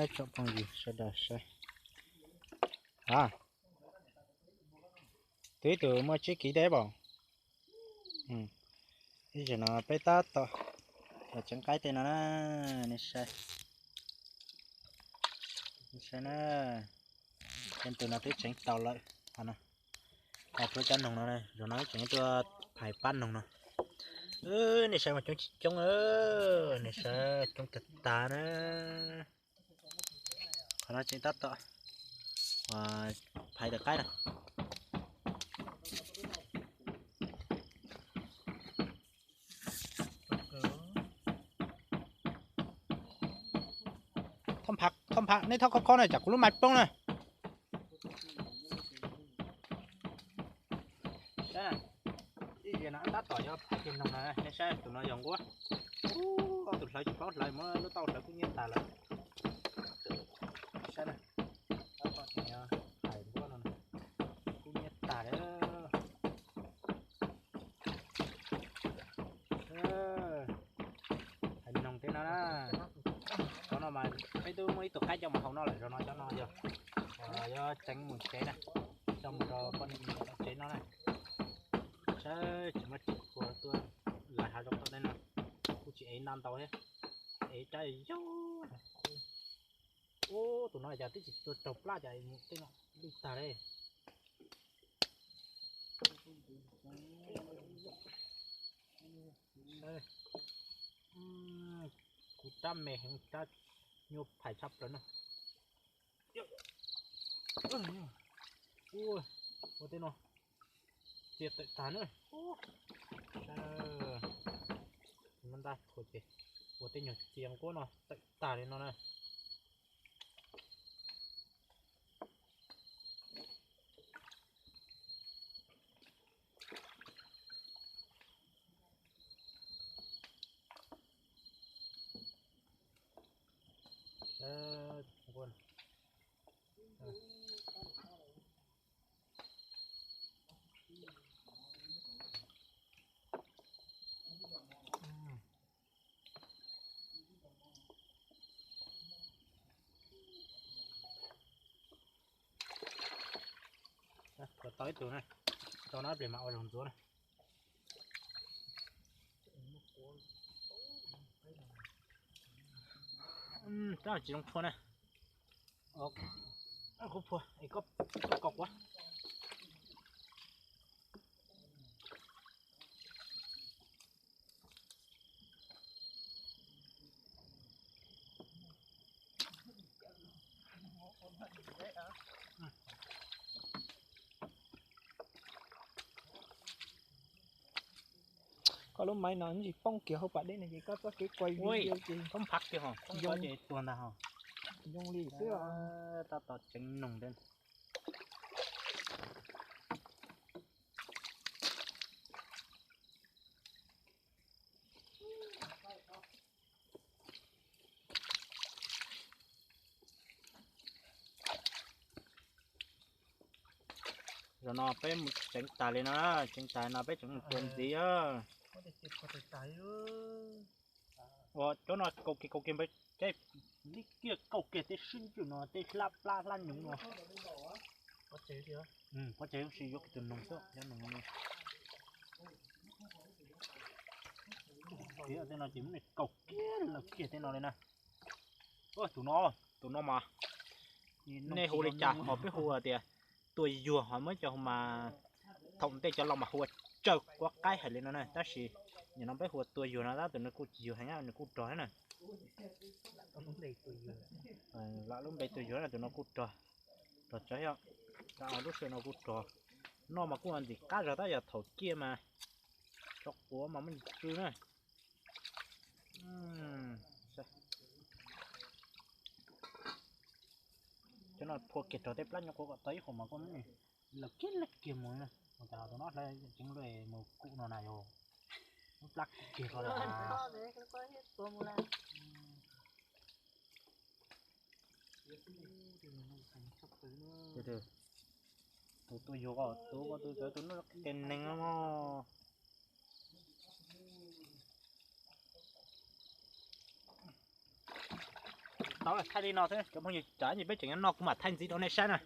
Tsoom phooj ywg sawv daws saib, a, twb ib tug muaj tsib kiv deb npaum. Ib zaug no peb tab tom los tseev qaib tej no na, nej saib, nej saib na, tej tus no twb tseev tau lawm. Qhov plhuav cov noog no, zaum no tseem tuaj phais pab noog no. Nej saib mas coob tsis coob, nej saib coob tag tag na. Qhov no tseem tab tom phais tus qaib na. Thoj nphav, nej thoj khov khob na, tsam kuv lub mais poob na. Ib zaug no tab tom yuav phais kiag noog no, nej saib tus no yog nquab. Ub, ob tug hlawv tsis paub hlawv, muab lub taub hlawv kub hnyiab tas lawm. Saib na, tab tom tseem yuav phais nquab no, kub hnyiab tas lawm. Phais noog tej no na. Cov no mas peb twb muaj ib tug qaib coj mus hau noj lawm, zaum no cov no yog yuav tseev mus tsev na, coj mus rau poj niam me nyuam tsev no na. Saib tsis muaj tsis txhua tuaj lawv hav zoov tom tej no, kuj tsis ev ntau ntau thiab, ev rab yau. Ub, tus no cas twb tsis tuaj raug plab cas mus tej no lwj tag li. Kuv rab me heev, rab nyuaj phais tshaj plaws na. Ua tej no txia tawm tag na. Muab ntaj thua ces ua tej nyuag txia nquab no tawm tag li no na. Tau ib tug na, tau no ib pliag mam ua zaug ntxuav na. Tsis zoo phua na. Kuv phua es koj kaus quav. Koj lub máy no tsis poob kiag hauv pas dej no ces koj txoj kev quay video ces thoob phab kiag ho, thoob phab ces tuag ntag ho. Zoo li xwb. Tab tom tseev noog thiab. Zaum no peb mus tseev tas li no, tseev tas no peb tseem mus tua ntxiv. Ua cov no kaus kiag kaus kiag npawg, ceb li kiag kaus kiag tej sib ntswg no, tej hlab plab hlab nyoov no. Pov tseg ib si yuav kiag tus noog xwb, cov noog no. Tej no ces muab kaus kiag lawm kiag tej no li na. Tus no, tus no mas nej hu li cas ho peb hu tias tua yuag ho muab cov hu mas thaum ntej cov laus mas hu ua tsaws quav qaib hais li no na, tab sis nim no peb hu ua tua yuag no tab tus no kuj tsis yuag heev, nws kuj rog thiab na. Lam lub npe tua yuag na, tus no kuj rog, rog tsawv thiab. Lub sij hawm no kuj rog, noj mas kuj ntxim qab zog tab yog thaum ciaj mas tso quav mas muaj ntsis tsw na. Cov no phua kiag rau tej plab nyob qhuav kom tau ib qho mas kuj lawm kiag lawm kiag mus na. Ua cas tus no hle tseev lawm mus kuj no na yog lub plab kiag ko. Tus tuaj yug ko, tus ko tus txawv tus no qias neeg mog. tau thaij li no xwb cov phooj ywg, tsam ces peb tseem yuav noj kuv mam thaij ntxiv rau nej saib na.